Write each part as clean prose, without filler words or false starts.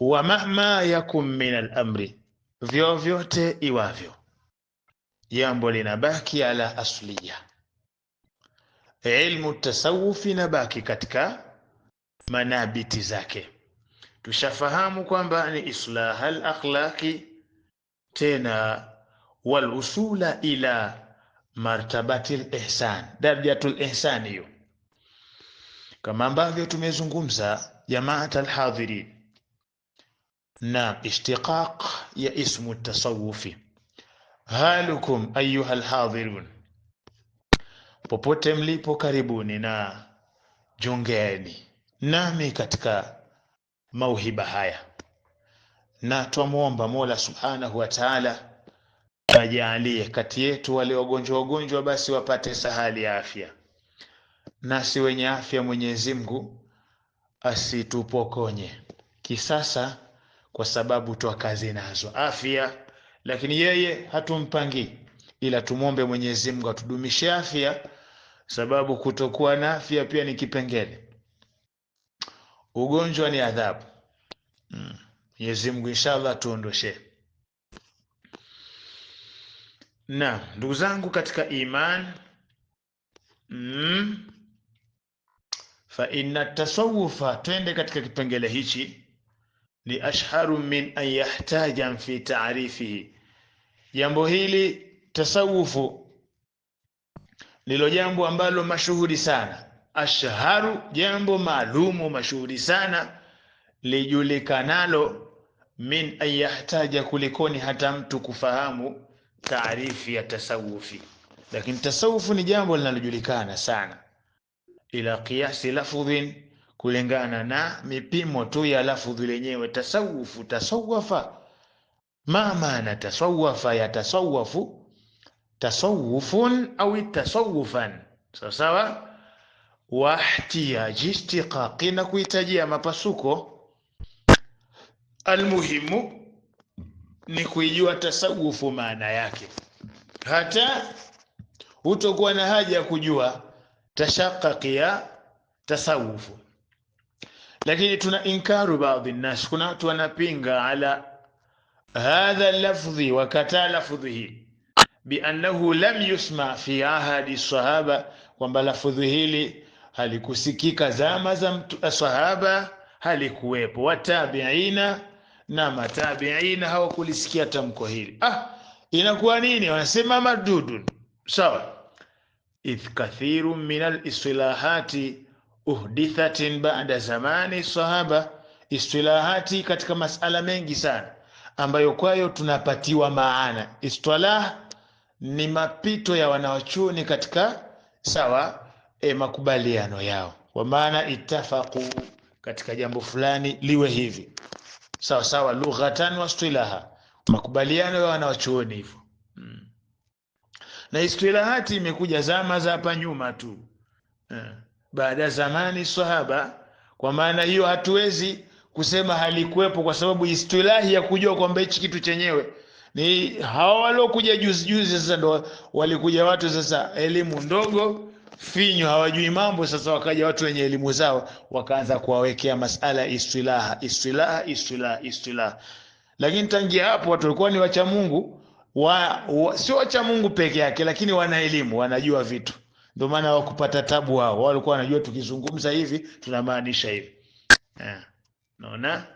Wa mahma yakum min al-amri, vyovyote iwavyo, jambo linabaki ala asliya. Ilmu tasawufi inabaki katika manabiti zake. Tushafahamu kwamba ni islah al-akhlaqi, tena wal usula ila martabati al-ihsan, darajatul ihsan hiyo, kama ambavyo tumezungumza jamaat al-hadhirin, na ishtiqaq ya ismu tasawufi. Halukum ayuha alhadhirun, popote mlipo, karibuni na jongeeni nami katika mauhiba haya, na twamwomba Mola subhanahu wa taala ajalie kati yetu wale wagonjwa wagonjwa, basi wapate sahali ya afya, nasi wenye afya Mwenyezi Mungu asitupokonye kisasa, kwa sababu twa kazi nazo afya, lakini yeye hatumpangi, ila tumwombe Mwenyezi Mungu atudumishe afya, sababu kutokuwa na afya pia ni kipengele. Ugonjwa ni adhabu. Mwenyezi Mungu inshallah tuondoshe. Na ndugu zangu katika iman, fa inna tasawufa, twende katika kipengele hichi, ni ashharu min an yahtaja fi taarifihi. Jambo hili tasawufu ndilo jambo ambalo mashuhuri sana, ashharu, jambo maalumu mashuhuri sana lijulikanalo, min an yahtaja, kulikoni hata mtu kufahamu taarifi ya tasawufi. Lakini tasawufu ni jambo linalojulikana sana, ila qiyasi lafudhin, kulingana na mipimo tu ya lafudhi lenyewe. Tasawufu, tasawafa, ma maana tasawafa? Yatasawafu tasawufun au tasawufan, sawa sawa. Wahtiyaji ishtiqaqi, na kuhitajia mapasuko. Almuhimu ni kuijua tasawufu maana yake, hata hutokuwa na haja ya kujua tashaqaqi ya tasawufu. Lakini tuna inkaru baadhi nnas, kuna watu wanapinga ala hadha lafdhi, wakataa lafdhi hii biannahu lam yusma fi ahadi sahaba, kwamba lafudhi hili halikusikika zama za sahaba, halikuwepo, watabiina na matabiina hawakulisikia tamko hili. Ah, inakuwa nini? Wanasema mardudun, sawa. Idh kathiru min alistilahati uhdithatin ba'da zamani sahaba, istilahati katika masala mengi sana ambayo kwayo tunapatiwa maana. Istilah ni mapito ya wanawachuoni katika sawa, makubaliano yao, kwa maana itafaqu katika jambo fulani liwe hivi sawa sawa, lughatan wa istilaha, makubaliano ya wanawachuoni hivyo. Na istilahati imekuja zama za hapa nyuma tu, baada zamani sahaba. Kwa maana hiyo hatuwezi kusema halikuwepo, kwa sababu istilahi ya kujua kwamba hichi kitu chenyewe ni hawa waliokuja juzi juzi. Sasa ndo walikuja watu sasa elimu ndogo finyo, hawajui mambo. Sasa wakaja watu wenye elimu zao wakaanza kuwawekea masala istilaha, istilaha, istilaha, istilaha. Lakini tangia hapo watu walikuwa ni wacha Mungu sio wacha Mungu peke yake, lakini wana elimu, wanajua vitu. Ndio maana hawakupata tabu wao, walikuwa wanajua tukizungumza hivi tunamaanisha hivi. Naona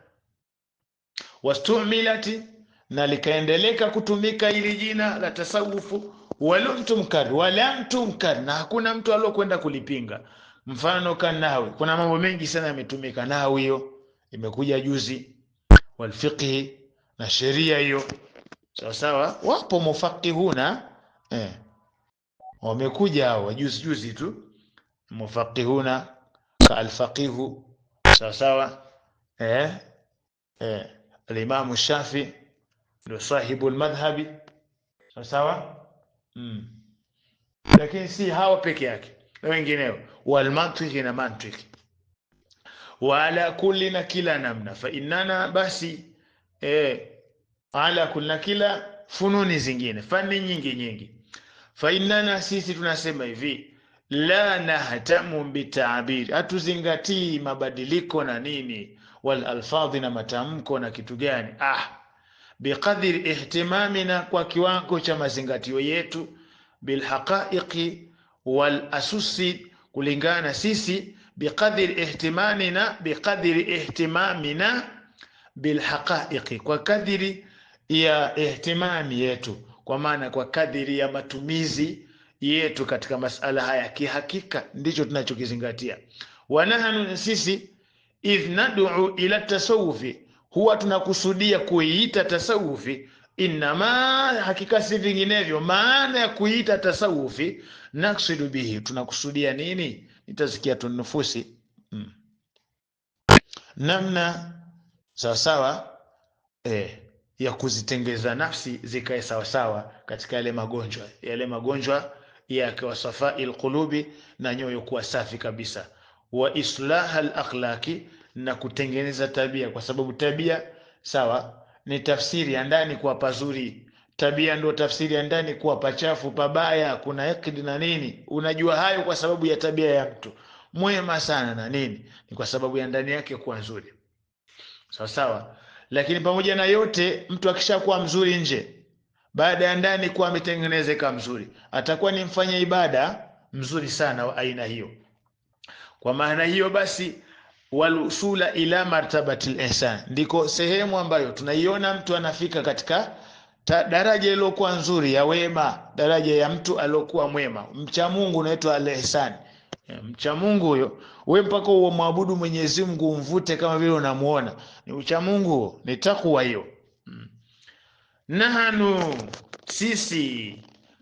wastumilati, na likaendeleka kutumika ili jina la tasawufu, walam tumkar, na hakuna mtu aliyokwenda kulipinga. Mfano kanawi, kuna mambo mengi sana yametumika. Nawi hiyo imekuja juzi, walfiqhi na sheria hiyo, sawa sawa. Wapo mufaqihuna wamekuja hao juzi juzi tu, mufaqihuna ka alfaqihu, sawa sawa. Alimamu Shafi ndio sahibu almadhhabi, sawa sawa. Lakini si hawa peke yake na wengineo, walmantiki na mantiki, wa ala kulli, na kila namna, fa innana basi ala kulli, na kila fununi zingine, fani nyingi nyingi, fa innana, sisi tunasema hivi, la nahtamu bitabiri, hatuzingatii mabadiliko na nini, Wal alfadhi, na matamko na kitu gani? Biqadri ihtimamina, kwa kiwango cha mazingatio yetu, bilhaqaiqi wal asusi, kulingana sisi, biqadri ihtimamina, biqadri ihtimamina bilhaqaiqi, kwa kadiri ya ihtimami yetu, kwa maana kwa kadiri ya matumizi yetu katika masala haya, kihakika ndicho tunachokizingatia. Wanahanu, sisi, idh nad'u ila tasawufi, huwa tunakusudia kuiita tasawufi, innama, hakika si vinginevyo. Maana ya kuiita tasawufi, naksidu bihi, tunakusudia nini? Ni tazkiyatun nufusi, namna sawasawa ya kuzitengeza nafsi zikae sawasawa katika yale magonjwa, yale magonjwa yake, wasafai lqulubi, na nyoyo kuwa safi kabisa, wa islaha alakhlaqi, na kutengeneza tabia, kwa sababu tabia sawa ni tafsiri ya ndani kuwa pazuri. Tabia ndio tafsiri ya ndani kuwa pachafu pabaya, kuna ikdi na nini. Unajua hayo kwa sababu ya tabia ya mtu mwema sana na nini, ni kwa sababu ya ndani yake kuwa nzuri, sawa sawa. Lakini pamoja na yote, mtu akishakuwa mzuri nje, baada ya ndani kuwa ametengenezeka mzuri, atakuwa ni mfanya ibada mzuri sana wa aina hiyo. Kwa maana hiyo basi, walusula ila martabati lihsan, ndiko sehemu ambayo tunaiona mtu anafika katika daraja iliyokuwa nzuri ya wema, daraja ya mtu aliyokuwa mwema, mcha Mungu unaitwa al-ihsan. Mcha Mungu huyo, we mpaka umwabudu Mwenyezi Mungu umvute kama vile unamuona, ni ucha Mungu huo, ni takwa hiyo. Nahanu, sisi,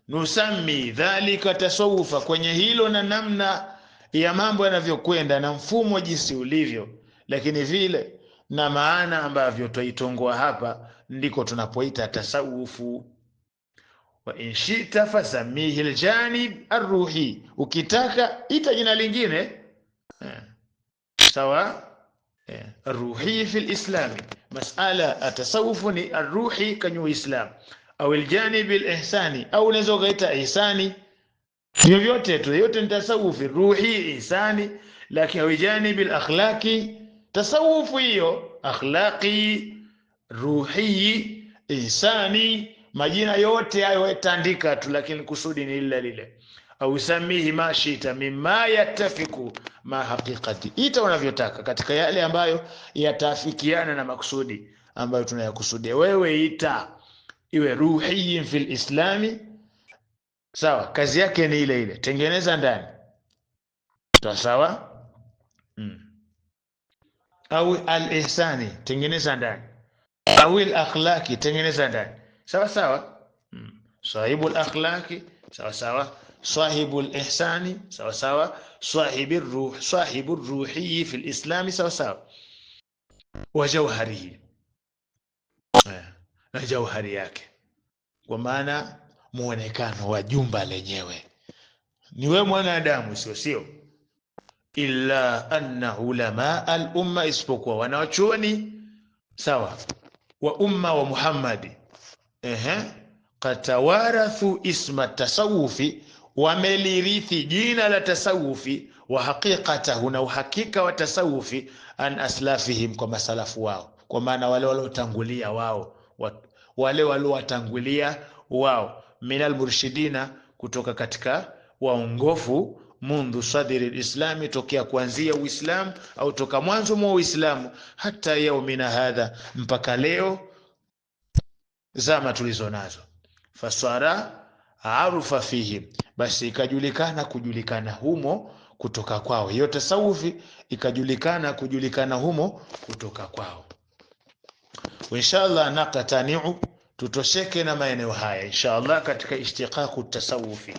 nusami dhalika tasawufa, kwenye hilo na namna ya mambo yanavyokwenda na mfumo jinsi ulivyo, lakini vile na maana ambavyo twaitongoa hapa ndiko tunapoita tasawufu. Wa inshita fasamihi aljanib arruhi, ukitaka ita jina lingine sawa, arruhi fi lislami, masala atasawufu ni arruhi kwenye Uislamu, au aljanib alihsani, au unaweza ukaita ihsani, vyovyote tu, yote ni tasawufi, ruhi, ihsani. Lakini au janib alakhlaqi, tasawufu hiyo akhlaqi, ruhi, ihsani, majina yote hayo tandika tu, lakini kusudi ni lile lile. Au samihi ma shita mimma yattafiku ma haqiqati, ita unavyotaka katika yale ambayo yataafikiana na makusudi ambayo tunayakusudia. Wewe ita iwe ruhi fil islami, sawa, kazi yake ni ile ile, tengeneza ndani, sawa. Au al-ihsani, tengeneza ndani, au al-akhlaqi, tengeneza ndani, sawa sawa. Sahibu al-akhlaqi, sawa sawa, sahibu al-ihsani, sawa sawa, sahibu ruh, sahibu ruhi fi al-islami, sawa sawa, wa jawharihi, na jauhari yake, kwa maana muonekano wa jumba lenyewe ni we mwanadamu, sio sio, illa anna ulama al-umma, isipokuwa wanawachuoni sawa wa umma wa Muhammadi, katawarathu isma tasawufi, wamelirithi jina la tasawufi, wa haqiqatahu, na uhakika wa tasawufi, an aslafihim, kwa masalafu wao, kwa maana wale waliotangulia wao, wale waliowatangulia wao, minal murshidina, kutoka katika waongofu, mundhu sadri lislami, tokea kuanzia Uislamu au toka mwanzo mwa Uislamu, hata yaumina hadha, mpaka leo zama tulizo nazo. Fasara arufa fihi, basi ikajulikana kujulikana humo kutoka kwao, hiyo tasawufi ikajulikana kujulikana humo kutoka kwao. Inshallah naqtaniu, tutosheke na maeneo haya inshallah katika ishtiqaqu tasawufi.